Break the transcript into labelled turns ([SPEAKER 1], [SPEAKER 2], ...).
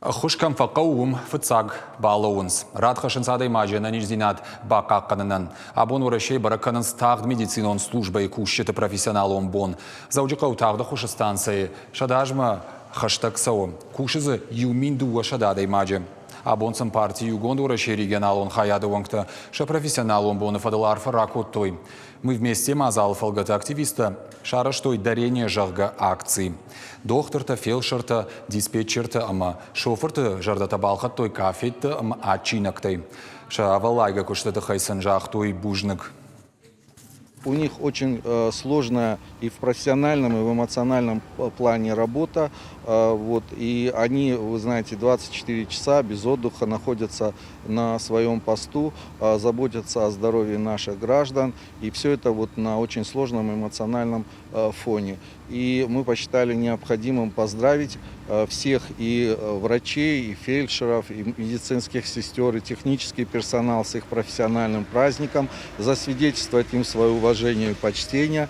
[SPEAKER 1] Ӕххуыс кӕм фӕхъӕуы, уым фыццаг балӕууынц. Рад хӕссынц адӕймаджы ӕнӕниздзинад бахъахъхъӕнынӕн. Абон Уӕрӕсейы бӕрӕг кӕнынц тагъд медицинон службӕйы кусджыты профессионалон бон. Дзӕуджыхъӕуы тагъд ӕххуысы станцӕйы 100 азмӕ хӕстӕг цӕуы. Кусы дзы 1200 адӕймаджы. Абон сын парти Иугонд Уӕрӕсейы регионалон хайады уӕнгтӕ сӕ профессионалон боны фӕдыл арфӕ ракодтой. Мы вместе мадзалы фӕлгӕты активисттӕ сарӕзтой дарение, зӕгъгӕ, акци. Дохтыртӕ, фелсыртӕ, диспетчертӕ ӕмӕ шофырты зӕрдӕтӕ балхӕдтой къафеттӕ ӕмӕ адджинӕгтӕй. Сӕ ӕвӕллайгӕ куысты тыххӕй сын загътой бузныг.
[SPEAKER 2] У них очень сложная и в профессиональном, и в эмоциональном плане работа. Вот, и они, вы знаете, 24 часа без отдыха находятся на своем посту, заботятся о здоровье наших граждан. И все это вот на очень сложном эмоциональном фоне. И мы посчитали необходимым поздравить всех и врачей, и фельдшеров, и медицинских сестер, и технический персонал с их профессиональным праздником, засвидетельствовать им свое уважение и почтение.